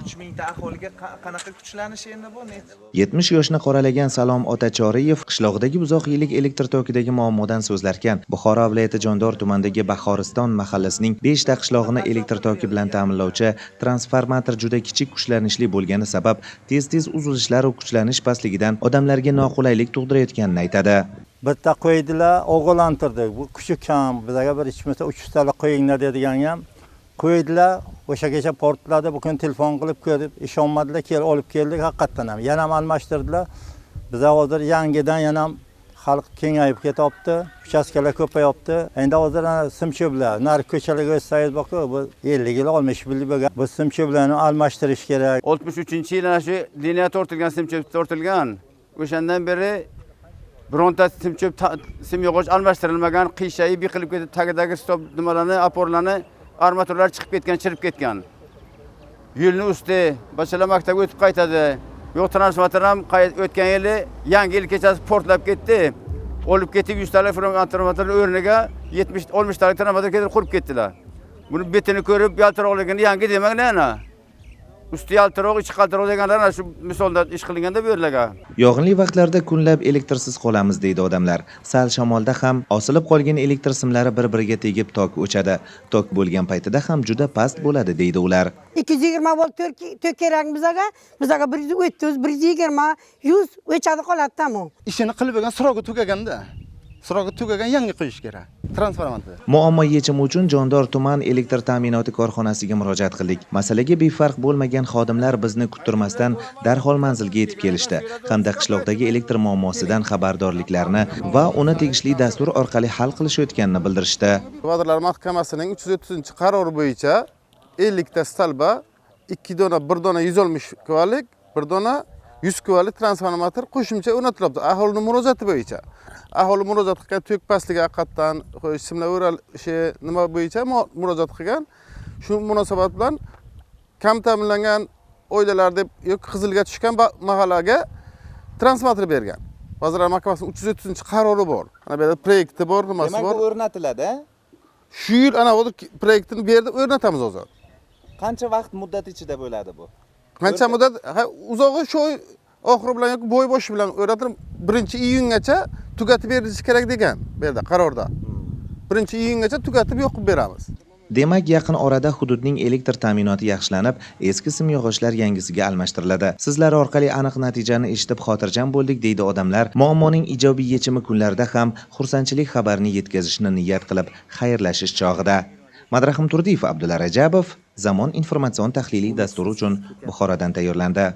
3000 ta aholiga qanaqa kuchlanish endi bu? 70 yoshni qoralagan Salom ota Choriyev qishlog'idagi uzoq yillik elektr tokidagi muammodan so'zlarkan, Buxoro viloyati Jondor tumanidagi Bahoriston mahallasining 5 ta qishlog'ini elektr toki bilan ta'minlovchi transformator juda kichik kuchlanishli bo'lgani sabab tez-tez uzilishlar va kuchlanish pastligidan odamlarga noqulaylik tug'dirayotganini aytadi. Bitta qo'ydilar, o'g'lantirdi. Bu kuchi kam, bizga bir ichmasa 300 talik qo'yinglar degan ham qo'ydilar. O'sha kecha portladi. Bugun telefon qilib ko'rib, ishonmadilar, kel olib keldik haqiqatdan ham. Yana ham almashtirdilar. Biz hozir yangidan yana ham xalq kengayib ketyapti, uchastkalar ko'payapti. Endi hozir ana simcho'plar, nari ko'chalarga o'tsangiz boqu, bu 50 yil, 60 yil bo'lgan. Bu simcho'plarni almashtirish kerak. 63-yil ana shu liniya tortilgan, simcho'p tortilgan. O'shandan beri bironta simcho'p sim yog'och almashtirilmagan, qiyshayib yiqilib ketib, tagidagi stop nimalarni, oporlarni, armaturlar chiqib ketgan, chirib ketgan. Yo'lni usti, bachalar maktabga o'tib qaytadi. Yo'q, transformator ham o'tgan yili yangi yil kechasi portlab ketdi. Olib ketib 100 talik transformator o'rniga 70, 60 talik transformator keltirib qurib ketdilar. Buni betini ko'rib, yaltiroqligini yangi demang ana. Usti yaltiroq, ichi qaltiroq deganlar ana shu misolda ish qilinganda bu yerlarga. Yog'inli vaqtlarda kunlab elektrsiz qolamiz deydi odamlar. Sal shamolda ham osilib qolgan elektr simlari bir-biriga tegib tok o'chadi. Tok bo'lgan paytida ham juda past bo'ladi deydi ular. 220 volt tok kerak bizaga, bizaga 130, 120, 100 o'chadi qoladi tamom. Ishini qilib bo'lgan, срок i tugaganda. Срок i tugagan yangi qo'yish kerak. Transformator. Muammo yechimi uchun Jondor tuman elektr ta'minoti korxonasiga murojaat qildik. Masalaga befarq bo'lmagan xodimlar bizni kuttirmasdan darhol manzilga yetib kelishdi hamda qishloqdagi elektr muammosidan xabardorliklarini va uni tegishli dastur orqali hal qilishayotganini bildirishdi. Vazirlar Mahkamasining 330-qarori bo'yicha 50 ta stolba, 2 dona, 1 dona 160 kVlik, 1 dona 100 kVlik transformator qo'shimcha o'rnatilyapti aholining murojaati bo'yicha. Aholi murojaat qilgan tok pastligi haqiqatdan, xo'sh, simlar o'ralishi nima bo'yicha murojaat qilgan. Shu munosabat bilan kam ta'minlangan oilalar deb yoki qizilga tushgan mahallaga transformator bergan. Vazirlar Mahkamasining 330-qarori bor. Ana bu yerda proyekti bor, nimasi Demak, bor. bu o'rnatiladi, a? Shu yil ana hozir proyektini berdi, o'rnatamiz hozir. Qancha vaqt muddat ichida bo'ladi bu? Qancha muddat? Ha, uzog'i shu oy oxiri bilan yoki bo'y boshi bilan o'rnatilib, 1-iyungacha tugatib berilishi kerak degan bu yerda qarorda. 1-iyungacha tugatib yoqib beramiz. Demak, yaqin orada hududning elektr ta'minoti yaxshilanib, eski simyog'ochlar yangisiga almashtiriladi. Sizlar orqali aniq natijani eshitib xotirjam bo'ldik deydi odamlar. Muammoning ijobiy yechimi kunlarida ham xursandchilik xabarini yetkazishni niyat qilib xayrlashish chog'ida. Madrahim Turdiyev, Abdulla Rajabov, Zamon informatsion tahliliy dasturi uchun Buxorodan tayyorlandi.